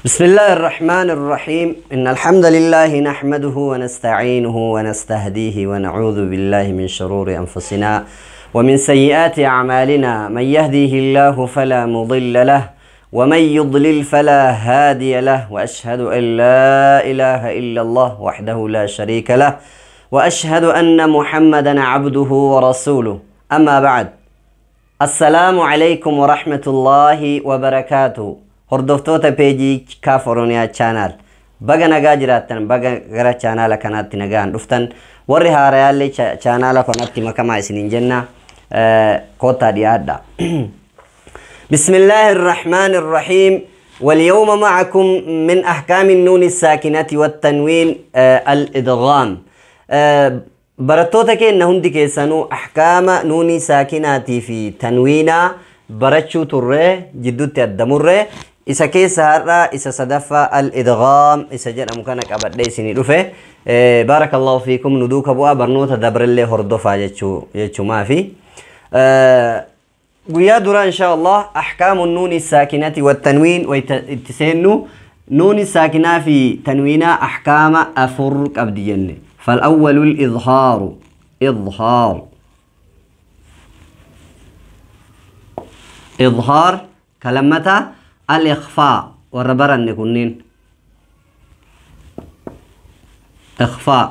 بسم الله الرحمن الرحيم. إن الحمد لله نحمده ونستعينه ونستهديه ونعوذ بالله من شرور أنفسنا ومن سيئات أعمالنا. من يهديه الله فلا مضل له ومن يضلل فلا هادي له، وأشهد أن لا إله إلا الله وحده لا شريك له، وأشهد أن محمدا عبده ورسوله. أما بعد، السلام عليكم ورحمة الله وبركاته. Hordoftoota peejii Kaaf Oromiyaa channel, baga nagaa jiraattan, baga gara chaanaala kanaatti nagaan dhuftan. Warri haarayaallee chaanaala kanatti makamaa isiniin jenna, koottaa dhiyaadha. بسم الله الرحمن الرحيم. واليوم معكم من أحكام النون الساكنة والتنوين الإدغام. Barattoota keenya hundi keessanuu ahkaama nuunii saakinaatii fi tanwiinaa barachuu turre, jidduutti addamurre. Isa keessa har'a isa sadaffaa al-idghaam isa jedhamu kana qabadhee isinii dhufe. Baarakallahu fiikum. Nu duuka bu'aa, barnoota dabrellee hordofaa jechumaafi. Guyyaa dura insha Allah ahkaamu nuuni saakinati wattanwiin wayta itti seennu, nuuni saakinaa fi tanwiinaa ahkaama afur qabdi jenne. فالأول الإظهار، إظهار، إظهار. كلمة الإخفاء والربرن كنين إخفاء.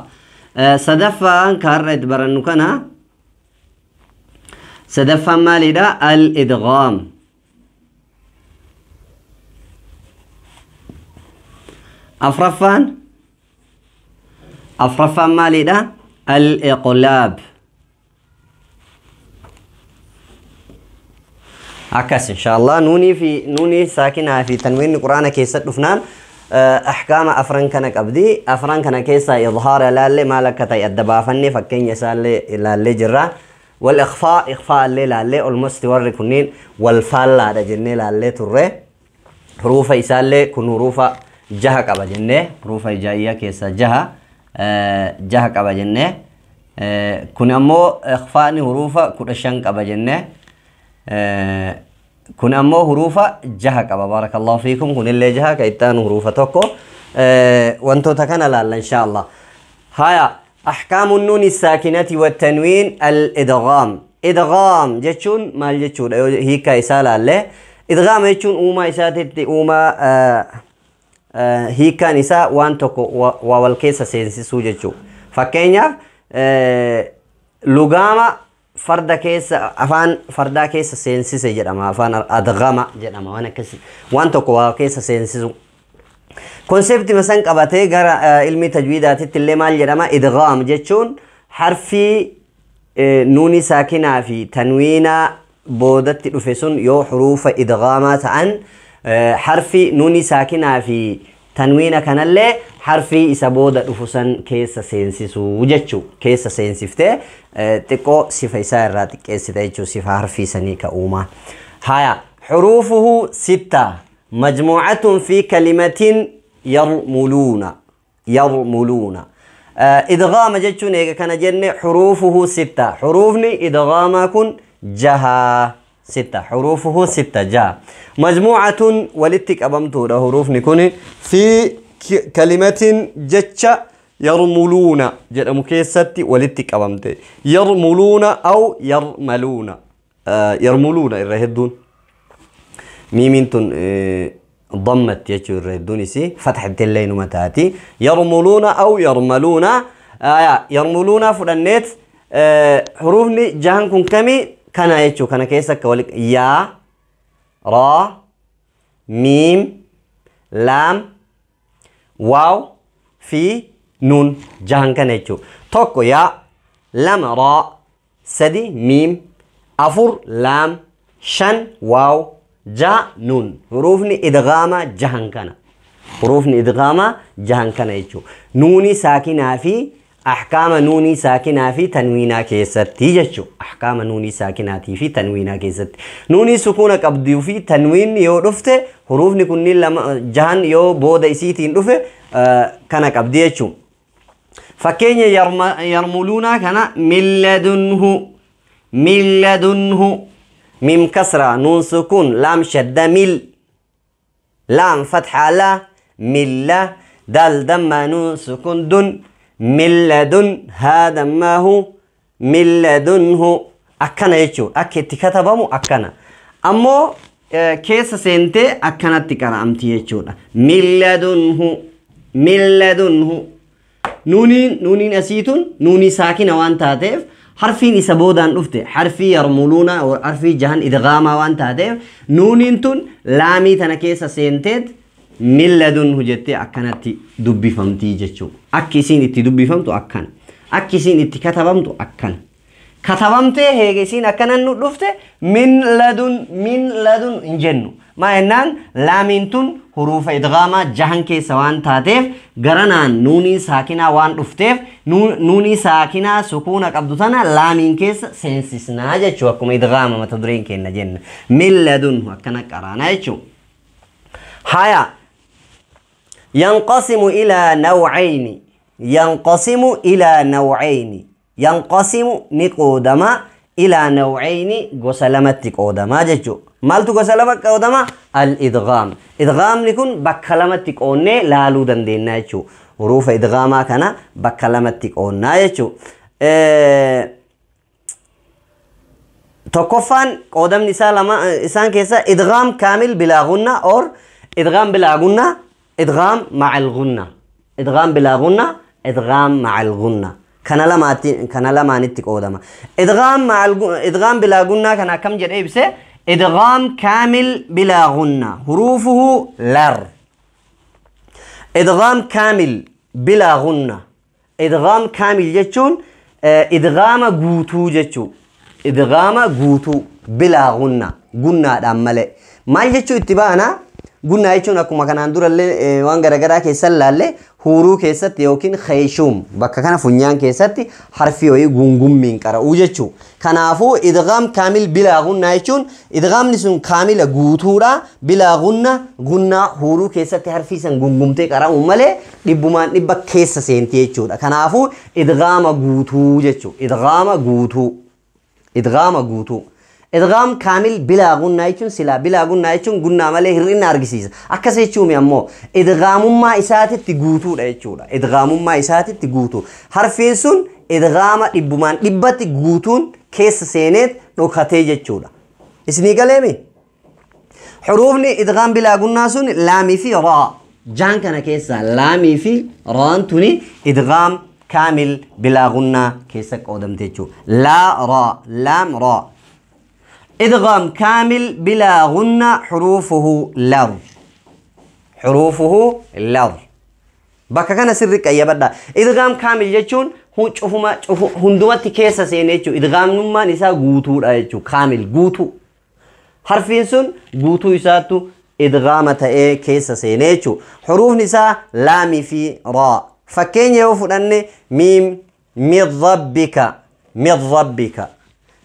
صدفة كارت برنو كنا صدفة مالي الإدغام. أفرفان أفرفان مالي الإقلاب. Akkas inshallah nuunii fi nuunii saakinaa fi tanwiinni quraana keessatti dhufnaan ahkaama afran kana qabdi. Afran kana keessaa idhaara laallee, maal akka ta'e adda baafannee fakkeenya isaallee laallee jirra. Wal ikhfaa, ikhfaa illee laallee, almost warri kunniin wal faallaadha jennee laallee turre. Huruufa isaallee kun huruufa jaha qaba jennee, huruufa hijaa'iyyaa keessaa jaha qaba jennee, kun ammoo ikhfaani huruufa 15 qaba jennee, kun ammoo huruufa jaha qaba. Baarakallahu fiikum. Kunillee jaha, ka itti aanu huruufa tokko. Wantoota kana laalla insha Allah. Haya, ahkaamu nuuni saakinati wattanwiin al-idghaam. Idghaam jechuun maal jechuudha? Yoo hiikkaa isaa laalle, idghaam jechuun uumaa isaatitti uumaa hiikkaan isaa waan tokko waa wal keessa seensisuu jechuu. Fakkeenyaaf lugaama farda keessa, afaan fardaa keessa seensise jedhama, afaan adgama jedhama. Waan akkasi, waan tokko waa keessa seensisu. Konsepti san qabatee gara ilmi tajwiidaatitti illee maal jedhama? Idghaam jechuun harfii nuuni saakinaa fi tanwiinaa boodatti dhufe sun yoo huruufa idghaamaa ta'an, harfi nuuni saakinaa fi tanwiina kanallee harfii isa booda dhufu san keessa seensisuu jechuu. Keessa seensiftee xiqqoo sifa isaa irraa xiqqeessita jechuu, sifa harfii sanii ka uumaa. Haya, xuruufuhu sitta majmuucatun fi kalimatin yarmuluuna. Yarmuluuna idghaama jechuun eega kana jenne, xuruufuhu sitta, xuruufni idghaamaa kun jaha. Sitta, xuruufuhu sitta, jaha. Majmuucatun walitti qabamtuudha huruufni kun, fi kalimatin jecha yarmuluuna jedhamu keessatti walitti qabamte. Yarmuluuna aw yarmaluuna, yarmuluuna irra hedduun miimiin tun dammatti jechuu, irra hedduun isii fatxatti illee numa taati. Yarmuluuna aw yarmaluuna. Yarmuluuna fudhanneet, huruufni jahan kun kami? Kana jechuu, kana keessa akka wali yaa, raa, miim, laam, waaw fi nuun, jahan kana jechuu. Tokko yaa, lama raa, sadi miim, afur laam, shan waaw, jaha nuun. Huruufni idghaama jahan kana. Huruufni idghaama jahan kana jechuu, nuuni saakinaa fi ahkaama nuunii saakinaa fi tanwiinaa keessatti jechuu. Ahkaama nuunii saakinaatii fi tanwiinaa keessatti, nuunii sukuuna qabduu fi tanwiinni yoo dhufte, huruufni kunniin lama jahan yoo booda isiitiin dhufe kana qabdi jechuu. Fakkeenya yarmuluunaa kana, milladunhu, milladunhu, mim kasra, nuun sukuun, laam shadda, mil Laam fathaa la, milla, daal dammaa nuun sukun dun, milladun, haa dammaa hu, milladunhu. Akkana jechuudha. Akka itti katabamu akkana. Ammoo keessa seentee akkanatti qara'amti jechuudha. Milladunhu, milladunhu. Nuuniin asiitun nuunii saakina waan taateef harfiin isa boodaan dhufte harfii yarmuluuna harfii jahan idgaamaa waan taateef nuuniin tun laamii tana keessa seenteet milladunhu jettee akkanatti dubbifamtii jechuudha. Akki isiin itti dubbifamtu akkana. Akki isiin itti katabamtu akkana. Katabamtee heege isiin akkanan nu dhufte min ladun min ladun hin jennu. Maa jennaan laamiin tun huruufa idgaamaa jahan keessa waan taateef garanaan nuunii saakinaa waan dhufteef nuunii saakinaa sukuuna qabdu tana laamiin keessa seensisnaa jechuu akkuma idgaama mata dureen kenna jenna. Min ladun akkana qaraanaa jechuu. Haya yanqasimu ilaa nawcayni, yanqasimu ilaa nawcayni, yanqasimu ni qoodama, ilaa nawcayni gosa lamatti qoodamaa jechuu. Maaltu gosa lama qoodama? Al-idgaam. Idgaamni kun bakka lamatti qoonnee laaluu dandeenya jechuu. Huruufa idgaamaa kana bakka lamatti qoonnaa jechuu. Tokkoffaan qoodamni isaa lama isaan keessa idgaam kaamil bilaa gunna or idgaam bilaa gunna, idgaam macal gunna. Idgaam bilaa gunna, idgaam macal gunna. Kana lamaatti, kana lamaanitti qoodama. Idgaam macal idgaam bilaa gunnaa kana akkam jedhee ibse? Idgaam kaamil bilaa gunna huruufuhu lar. Idgaam kaamil bilaa gunna. Idgaam kaamil jechuun idgaama guutuu jechuu. Idgaama guutuu bilaa gunna, gunnaadhaan malee. Maal jechuu itti baana? Gunnaa jechuun akkuma kanaan durallee waan garaagaraa keessan laalle huuruu keessatti yookiin kheeshuum bakka kana funyaan keessatti harfi wayii gungummiin qara'uu jechuu. Kanaafuu idgaam kaamil bilaa gunnaa jechuun idgaamni sun kaamila guutuudha. Bilaa gunna, gunnaa huuruu keessatti harfii san gungumtee qara'uu malee dhibbumaan dhibba keessa seenti jechuudha. Kanaafuu idgaama guutuu jechuu. Idgaama guutuu. Idgaama guutuu. Idgaam kaamil bilaa gunnaa jechuun silaa bilaa gunnaa jechuun gunnaa malee hir'ina argisiisa. Akkas jechuun ammoo idgaamummaa isaatitti guutuudha jechuudha. Idgaamummaa isaatitti guutuu. Harfiin sun idgaama dhibbumaan dhibbatti guutuun keessa seeneet dhokatee jechuudha. Isinii galeemi? Huruufni idgaam bilaa gunnaa sun laamii fi raa. Jaan kana keessa laamii fi raan tuni idgaam kaamil bilaa gunnaa keessa qoodamte jechuudha. Laa raa, laam raa. إدغام كامل بلا غنة حروفه لر. حروفه لر. بكا كان سرك أي بدا. إدغام كامل يجون هو شوفوا شوفوا هندواتي كيسة سينيتشو إدغام نما نسا غوتو رايتشو كامل غوتو. حرفين سن غوتو يساتو إدغام تأ كيسة سينيتشو. حروف نسا لام في راء. فكين يوفرني ميم من ربك، من ربك،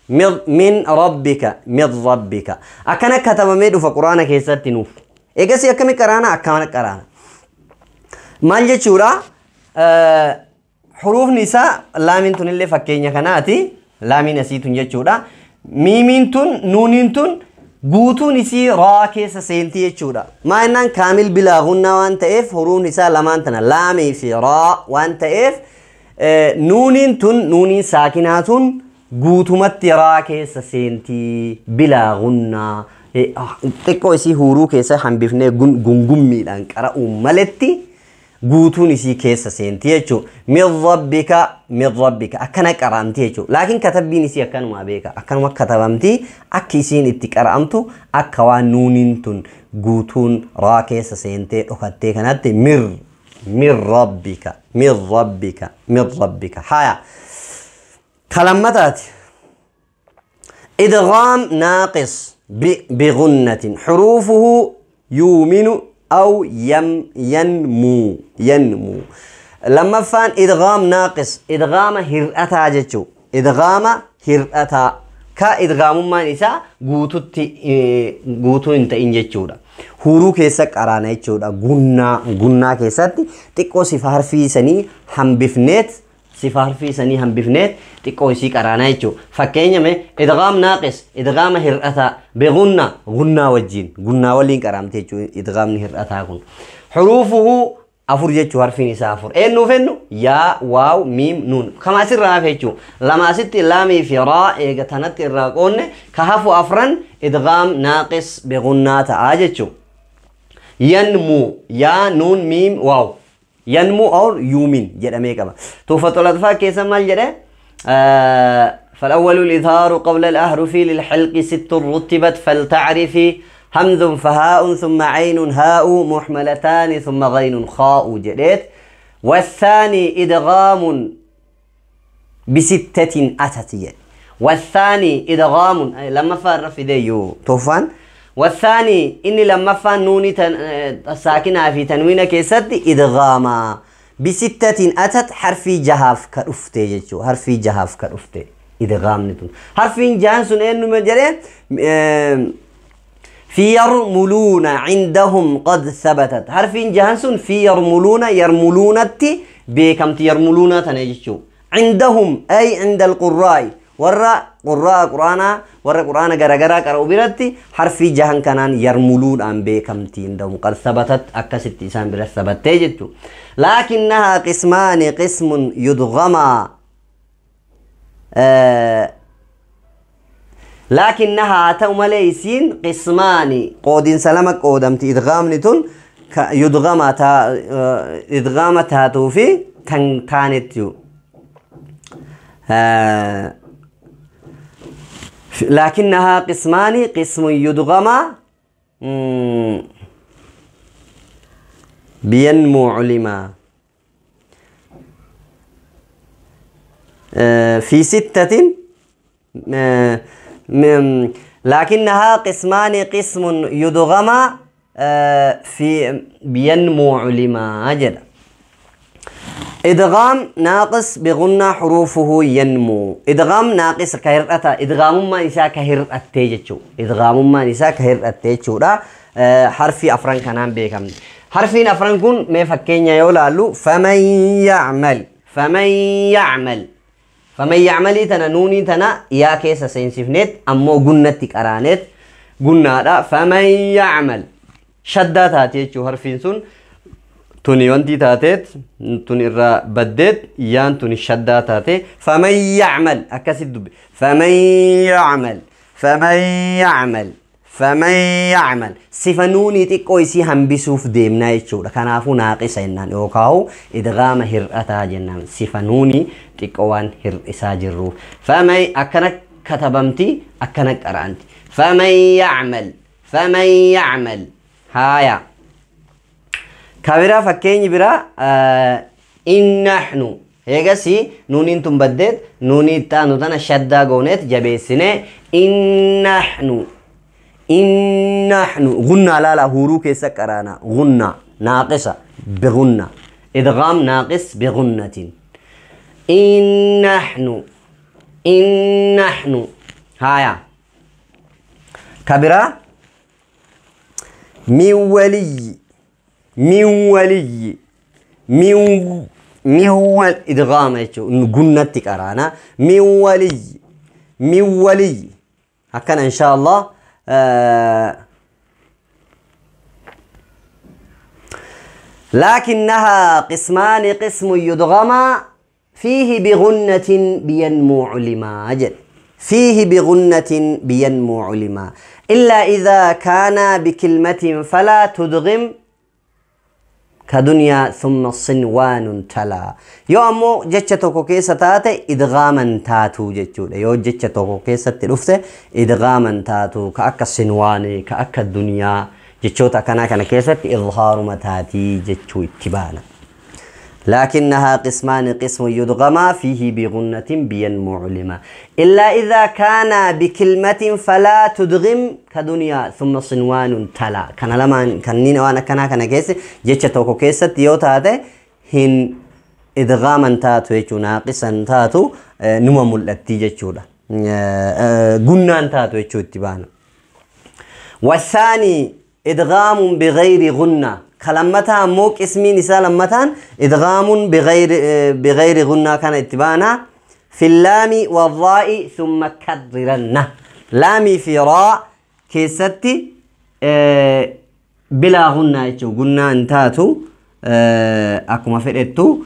من ربك، من ربك. أكنا كتب ميدو فقرآن كيسات نوف. إيجاسي أكمل قرانا أكمل قرانا. مال جورا حروف نساء لامين تون اللي فكين يكناتي لامين أسيتون جورا ميمين تون نونين تون guutuun isii raa keessa seentii jechuudha. Maa innaan kaamil bilaa gunnaa waan ta'eef huruun isaa lamaan tana laamii fi raa waan ta'eef nuuniin tun nuuniin saakinaa tun guutumatti raa keessa seentii bilaa gunnaa xiqqoo isii huuruu keessa hambifnee gungummiidhaan qara'uun maletti guutuun isii keessa seentii jechuudha. Min rabbika, min rabbika akkana qara'amti jechuudha. Laakiin katabbiin isii akkanuma beeka. Akkanuma katabamti akki isiin itti qara'amtu akka waan nuuniin tun guutuun raa keessa seentee dhokattee kanatti mir, min rabbika, min rabbika, min rabbika. Haya. Kalammataati. إدغام ناقص بغنة حروفه يؤمن أو ينمو، ينمو. لما فان إدغام ناقص إدغام هرأتا جتشو إدغام هرأتا كإدغام ما نسا قوتو انت إنجتشو هورو كيسك أرانا جتشو قلنا قلنا كيساتي تقوسي فهرفي سني هم بفنيت Sifa harfii sanii hambifneet xiqqoo isii qaraanaa jechuudha. Fakkeenya mee idgaam naaqis, idgaama hir'ataa, bigunna, gunnaa wajjin, gunnaa waliin qaraamte jechuudha idgaamni hir'ataa kun. Xuruufuhu afur jechuu, harfiin isaa afur. Eenyuuf eenyu? Yaa, waaw, miim, nuun. Kama asirraa hafe jechuudha. Lama asitti laamii fi raa eega tanatti irraa qoonne ka hafu afran idgaam naaqis bigunnaa ta'aa jechuudha. Yanmuu, yaa, nuun, miim, waaw. Yanmu or yuumin jedhamee qaba. Tuufatul Atfaa keessa maal jedhe? فالأول الإظهار قبل الأحرف للحلق ست رتبت فلتعرفي همز فهاء ثم عين هاء محملتان ثم غين خاء جديت. والثاني إدغام بستة أتت. والثاني إدغام لما فار في ديو توفان. والثاني إني لما فان نوني ساكنة في تنوين كيست إدغاما بستة أتت حرفي جهاف كرفتي جتشو، حرفي جهاف كرفتي إدغام نتون حرفين جانسون إنه مجري في يرملون عندهم قد ثبتت. حرفين جانسون في يرملون، يرملونتي بكم يرملون تنجتشو عندهم أي عند القراء warra qurraa quraanaa warra quraana garagaraa qara'u biratti harfii jahan kanaan yarmuluudhaan beekamti. Indahum qad sabatat akkasitti isaan bira sabattee jettu. Laakinnahaa qismaani qismun yudgamaa, laakinnahaa haa ta'u malee isiin qismaani qoodinsa lama qoodamti. Idgaamni tun yudgamaa idgaama taatuu fi tan taanetti. لكنها قسمان قسم يدغم بينمو علما في ستة، لكنها قسمان قسم يدغم في بينمو علما. أجل إدغام ناقص بغنى حروفه ينمو. إدغام ناقص كهرأتا، إدغام ما نساء كهرأتيجتشو، إدغام ما نساء كهرأتيجتشو. حرفي أفران كنان بيكم حرفين أفران كون ما فكين يولالو. فمن يعمل، فمن يعمل، فمن يعمل تنا نوني تنا يا كيسا سينسفنت أمو قنتك أرانت قلنا فمن يعمل شدات هاتيجتشو حرفين سن tuni wanti taateet tun irraa baddeet yaan tuni shaddaa taate. Faman yacmal akkasit dubbe faman yacmal, faman yacmal, faman yacmal sifa nuunii xiqqoo isii hambisuuf deemnaa jechuudha. Kanaafuu naaqisa jennaan yookaan idgaama hir'ataa jennaan sifa nuunii xiqqoo waan hir'isaa jirruuf. Faman akkana katabamti akkana qara'anti. Faman yacmal, faman yacmal haaya. Kabiraa fakkeenyi biraa innaxnu eegasi nuuniin tun baddeet nuunii itti aanu tana shaddaa gooneet jabeessine innaxnu, innaxnu gunnaa laala huuruu keessa qaraana gunnaa naaqisa bigunna idgaam naaqis bigunnatin innaxnu, innaxnu haaya. Kabiraa min waliyyi, من ولي، من من إدغام قلنا أرانا من ولي، من ولي هكذا إن شاء الله. لكنها قسمان قسم يدغم فيه بغنة بينمو علما. أجل فيه بغنة بينمو علما إلا إذا كان بكلمة فلا تدغم كدنيا ثم صنوان تلا. يو أمو جتشة توكو كيسة تاتي إدغاما تاتو جتشو. يو جتشة توكو كيسة تلفته إدغاما تاتو كأكا الصنواني كأكا الدنيا جتشو تاكنا كان كيسة إظهار متاتي جتشو اتبانا. لكنها قسمان قسم يدغما فيه بغنة بينمو علما إلا إذا كان بكلمة فلا تدغم كدنيا ثم صنوان تلا. كان لما كنين وانا كنا كنا كيس جتش توكو كيسة يوتاته هن إدغاما تاتو يجو ناقصا تاتو نما ملتي جتشو غنان تاتو يجو اتبانا. والثاني إدغام بغير غنة. Kalammataa ammoo qismiin isaa lammataan idghaamuun bighayri gunnaa kana itti baana. Fillaami warraa'i summa karriranna. Laamii fi raa keessatti bilaa gunnaa jechuun gunnaa hin taatu, akkuma fedhettu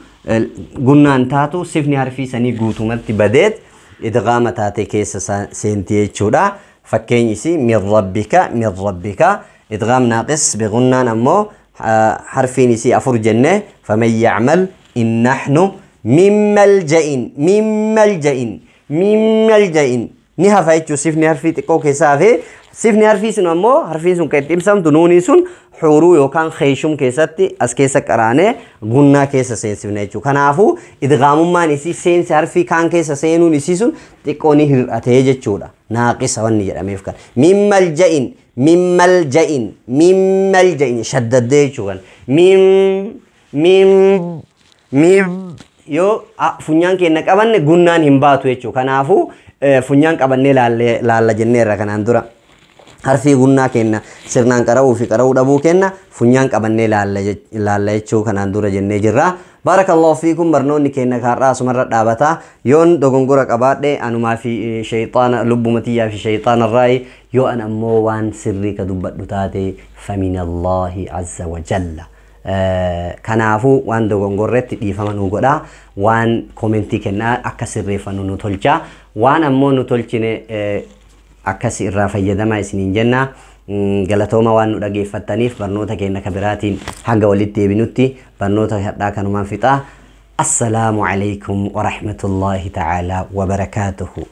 gunnaa hin taatu, sifni harfii sanii guutumatti badeet idghaama taate keessa seenti jechuudha. Fakkeenyi isii min rabbika, min rabbika. Idghaam naaqis bigunnaan ammoo harfiin isii 4 jenne. Faman yacmal, in naxnu, min malja'in, min malja'in, min malja'in ni hafa jechuu, sifni harfii xiqqoo keessaa hafee. Sifni harfii sun ammoo harfiin sun kan itti ibsamtu nuunii sun xuuruu yookaan keeshum keessatti as keessa qaraanee gunnaa keessa seensifne jechuudha. Kanaafuu idgaamummaan isii seensi harfii kaan keessa seenuun isii sun xiqqoo ni hir'atee jechuudha. Naaqisa wanni jedhameef kan. Min malja'in, min malja'in, min malja'in shaddaddee jechuudha. Min min min yoo funyaan keenya qabanne gunnaan hin baatu jechuudha. Kanaafuu funyaan qabannee laalla jenneerra kanaan dura. Harfii gunnaa kenna sirnaan qara'uu fi qara'uu dhabuu kenna funyaan qabannee laalla jechuu kanaan dura jennee jirra. Baarakallahu fiikum, barnoonni kenna kaarraa asumarra dhaabata. Yoon dogongora qabaadhe anumaa fi shayxaana, lubbuma tiyyaa fi shayxaana irraayi. Yoo an ammoo waan sirrii ka dubbadhu taate faminallaahi azza wa jalla. Kanaafuu waan dogongorretti dhiifama nu godhaa. Waan komentii kennaa akka sirreeffannu nu tolchaa. Waan ammoo nu tolchine akkas irraa fayyadamaa isiniin jenna. Galatooma waan nu dhageeffattaniif. Barnoota keenya ka biraatiin hanga walitti deebinutti barnoota hadhaa kanumaan fixaa. Assalaamu alaykum wa rahmatullaahi ta'aalaa wa barakaatuhu.